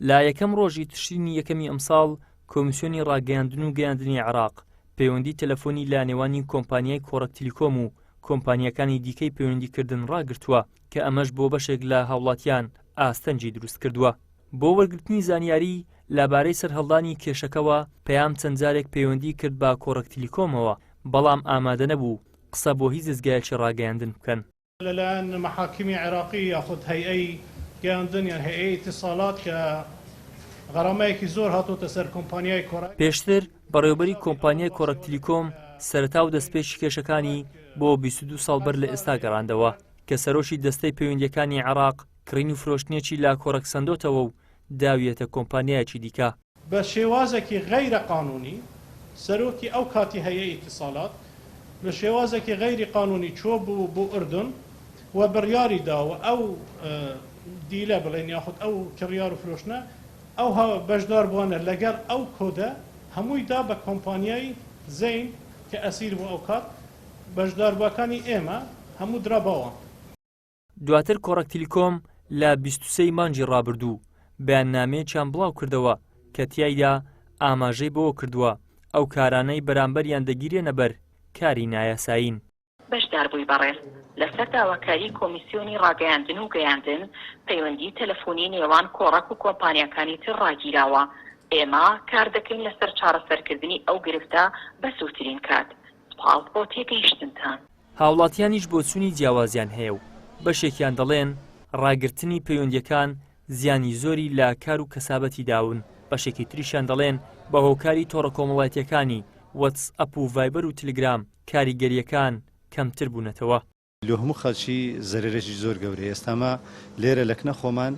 لە یەکەم ڕۆژی تشرینی یەکەمی ئەمساڵ، کۆمیسیۆنی ڕاگەیاندن و گەیاندنی عێراق پەیوەندی تەلەفۆنی لە نێوانی کۆمپانیای کۆڕەک تیلیکۆم و کۆمپانیاکانی دیکەی پەیوەندیکردن ڕاگرتووە کە ئەمەش بۆ بەشێک لە هاوڵاتیان ئاستەنگی دروستکردووە. بۆ وەرگرتنی زانیاری لەبارەی سەرهەڵدانی کێشەکەوە، پەیام چەند جارێک پەیوەندی کرد بە کۆڕەک تیلیکۆمەوە، بەڵام ئامادەنەبوو قسە بۆ هیچ دەزگایەکی ڕاگەیاندن بکەن. لەلایەن مەحاکمی عێراقی یاخود هەیئەی گەیاندن یان هەیئەی ئیتیسالات کە غەرامەیەکی زۆر هاتۆتە سەر کۆمپانیای کۆڕەک. پێشتر بەڕێوەبەری کۆمپانیای کۆڕەک تیلیکۆم سەرەتا و دەستپێکی کێشەکانی بۆ 22 ساڵ بەر لە ئێستا گەڕاندەوە کە سەرۆکی دەستەی پەیوەندییەکانی عێراق کڕین و فرۆشتنێکی لە کۆڕەک سەندۆتەوە و داویەتە کۆمپانیایەکی دیکە. بە شێوازێکی غەیرە قانوونی، سەرۆکی ئەو کاتی هەیئەی ئیتیسالات بە شێوازێکی غەیری قانوونی چووە بوو بۆ ئوردن و بڕیاری دا و ئەو دیلە بڵێن یاخود ئەو کڕیار و فرۆشتنە ئەو بەشداربووانە لەگەڵ ئەو کۆدە هەمووی دا بە کۆمپانیای زەین کە ئەسیر بوو ئەو کات بەشداربووەکانی ئێمە هەموو درا بەوان. دواتر کۆڕەک تیلیکۆم لە 23 ی مانگی ڕابردوو بەیاننامەیەکیان بڵاوکردەوە کە تیایدا ئاماژەی بەوە کردووە ئەو کارانەی بەرامبەریان دەگیرێنە بەر کاری نایاسایین. بەشداربووی بەڕێز، لەسەر داواکاری کۆمیسیۆنی ڕاگەیاندن و گەیاندن، پەیوەندی تەلەفونی نێوان کۆڕەک و کۆمپانیاکانی تر ڕاگیراوە، ئێمە کاردەکەین لەسەر چارەسەرکردنی ئەو گرفتە بە زووترین کات. سوپاس بۆ تێگەیشتنتان. هاوڵاتیانیش بۆچوونی جیاوازیان هەیە و بەشێکیان دەڵێن ڕاگرتنی پەیوەندییەکان زیانی زۆری لە کار و کەسابەتی داون، بەشێکی تریشیان دەڵێن بە هۆکاری تۆڕە کۆمەڵایەتییەکانی وەتس ئەپ و ڤایبەر و تلگرام کاریگەرییەکان کەمتر بوونەتەوە. لۆ هەموو خەلکی زەرەرێکی زۆر گەورەیە ئێستا مە لێرە لە کنە خۆمان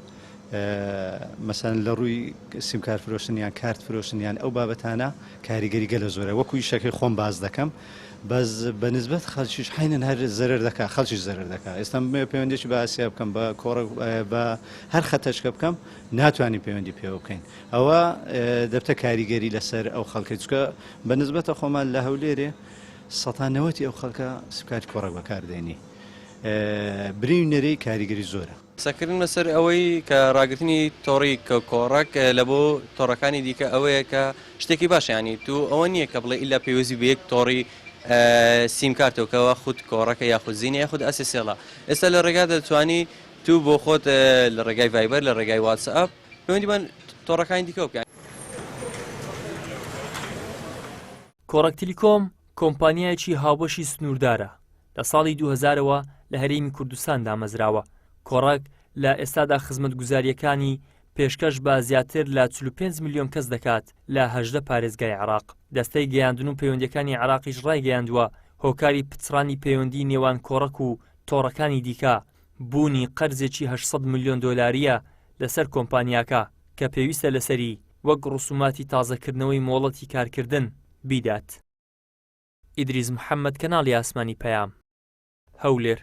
مەسەلەن لە ڕووی سیمکار فرۆشتن یان کارت فرۆشتن یان ئەو بابەتانە کاریگەری گەلە زۆرە وەکو ئیشەکەی خۆم باس دەکەم بەس بە نسبەت خەلکیش حینەن هەر زەرەر دەکا خەلکیش زەرەر دەکا ئێستا بمەوێ پەیوەندێکی بە ئاسیا بکەم بە کۆڕە بە هەر خەتەشکە بکەم ناتوانین پەیوەندی پێوە بکەین ئەوە دەبتە کاریگەری لەسەر ئەو خەڵکەی چونکە بە نسبەتە خۆمان لە هەولێرێ سەتا نەوەتی ئەو خەڵکە سکاری کۆڕەک بەکار دێنی برین و نەرێی کاریگەری زۆرە. قسەکردن لەسەر ئەوەی کە ڕاگرتنی تۆڕی کۆڕەک لە بۆ تۆڕەکانی دیکە ئەوەیە کە شتێکی باشە یانی تو ئەوە نییە کە بڵێ ئیلا پەیوەستی بە یەک تۆڕی سیم کارتەوە کەوا خود کۆڕەکە یاخود زینە یاخود ئەسێسێڵە ئێستا لە ڕێگا دەتوانی تو بۆ خۆت لە ڕێگای ڤایبەر لە ڕێگای واتسئەپ پەیوەندی بە تۆڕەکانی دیکەوە بکە. کۆڕەک تیلیکۆم کۆمپانیایەکی هاوبەشی سنووردارە، لە ساڵی 2000 ەوە لە هەرێمی کوردستان دامەزراوە. کۆڕەک لە ئێستادا خزمەتگوزارییەکانی پێشکەش بە زیاتر لە 45 ملیۆن کەس دەکات لە 18 پارێزگای عێراق. دەستەی گەیاندن و پەیوەندییەکانی عێراقیش ڕایگەیاندووە، هۆکاری پچڕانی پەیوەندیی نێوان کۆڕەک و تۆڕەکانی دیکە، بوونی قەرزێکی 800 ملیۆن دۆلارییە لەسەر کۆمپانیاکە کە پێویستە لەسەری وەک ڕسوماتی تازەکردنەوەی مۆڵەتی کارکردن بیدات. ئیدریس محەمەد کەناڵی ئاسمانی پەیام، هەولێر.